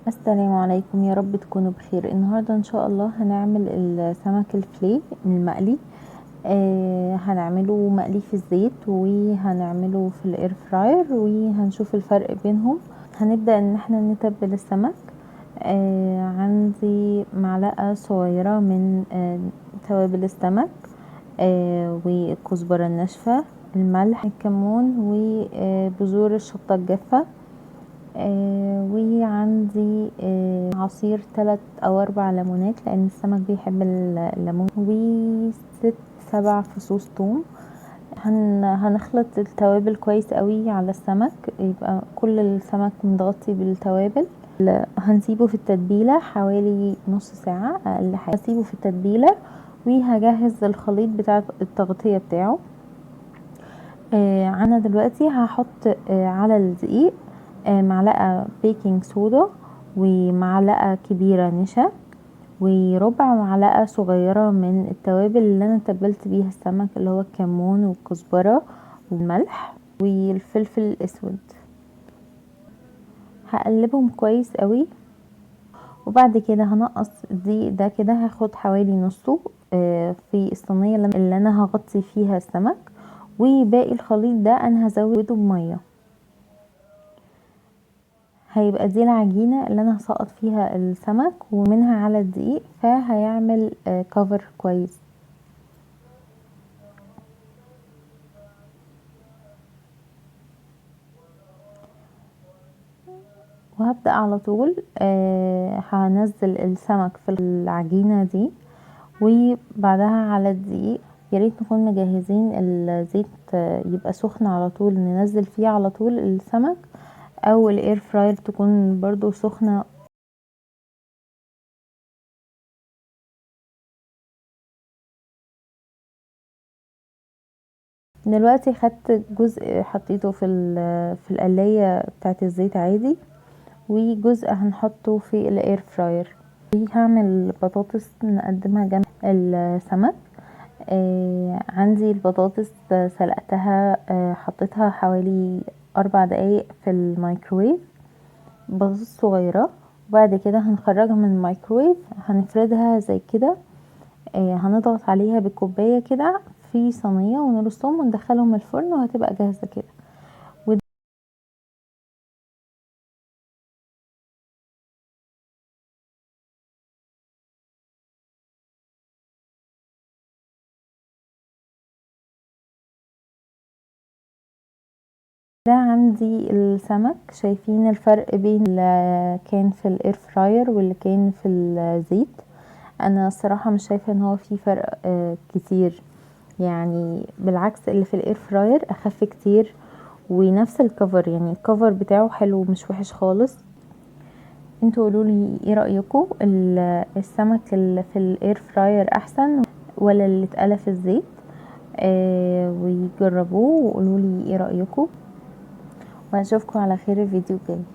السلام عليكم، يا رب تكونوا بخير. النهارده ان شاء الله هنعمل السمك الفليه المقلي. هنعمله مقلي في الزيت وهنعمله في ال air fryer وهنشوف الفرق بينهم. هنبدأ ان احنا نتبل السمك. عندي معلقة صغيرة من توابل السمك، والكزبرة الناشفة، الملح، الكمون، وبذور الشطة الجافة، وعندي عصير 3 او 4 ليمونات لان السمك بيحب الليمون، وست 7 فصوص ثوم. هنخلط التوابل كويس قوي على السمك، يبقى كل السمك متغطي بالتوابل. هنسيبه في التتبيلة حوالي نص ساعة اقل حاجة. هسيبه في التتبيلة وهجهز الخليط بتاع التغطية بتاعه. انا دلوقتي هحط على الدقيق معلقة بيكنج صودا ومعلقة كبيرة نشا وربع معلقة صغيرة من التوابل اللي انا تبلت بيها السمك، اللي هو الكمون والكزبرة والملح والفلفل الاسود. هقلبهم كويس قوي، وبعد كده هنقص الدقيق ده كده، هاخد حوالي نصه في الصينية اللي انا هغطي فيها السمك، وباقي الخليط ده انا هزوده بمية. هيبقى دي العجينة اللي انا هسقط فيها السمك ومنها على الدقيق، فهيعمل كفر كويس. وهبدأ على طول، هنزل السمك في العجينة دي وبعدها على الدقيق. يا ريت نكون مجهزين الزيت، يبقى سخن على طول، ننزل فيه على طول السمك، او ال air fryer تكون برضو سخنة. دلوقتي خدت جزء حطيته في القلاية بتاعت الزيت عادي، وجزء هنحطه في ال air fryer. وهعمل بطاطس نقدمها جنب السمك. عندي البطاطس سلقتها، حطيتها حوالي 4 دقايق في الميكروويف، بطاطس صغيرة. وبعد كده هنخرجها من الميكروويف، هنفردها زي كده، هنضغط عليها بالكوباية كده في صينية ونرصهم وندخلهم الفرن، وهتبقى جاهزة كده. ده عندي السمك، شايفين الفرق بين اللي كان في ال air fryer واللي كان في الزيت؟ انا الصراحة مش شايفة ان هو في فرق كتير، بالعكس اللي في ال air fryer اخف كتير، ونفس ال cover، ال cover بتاعه حلو مش وحش خالص. انتوا قولوا لي ايه رايكم، السمك اللي في ال air fryer احسن ولا اللي اتقلى في الزيت؟ وجربوه وقولوا لي ايه رايكم، واشوفكم على خير الفيديو الجاي.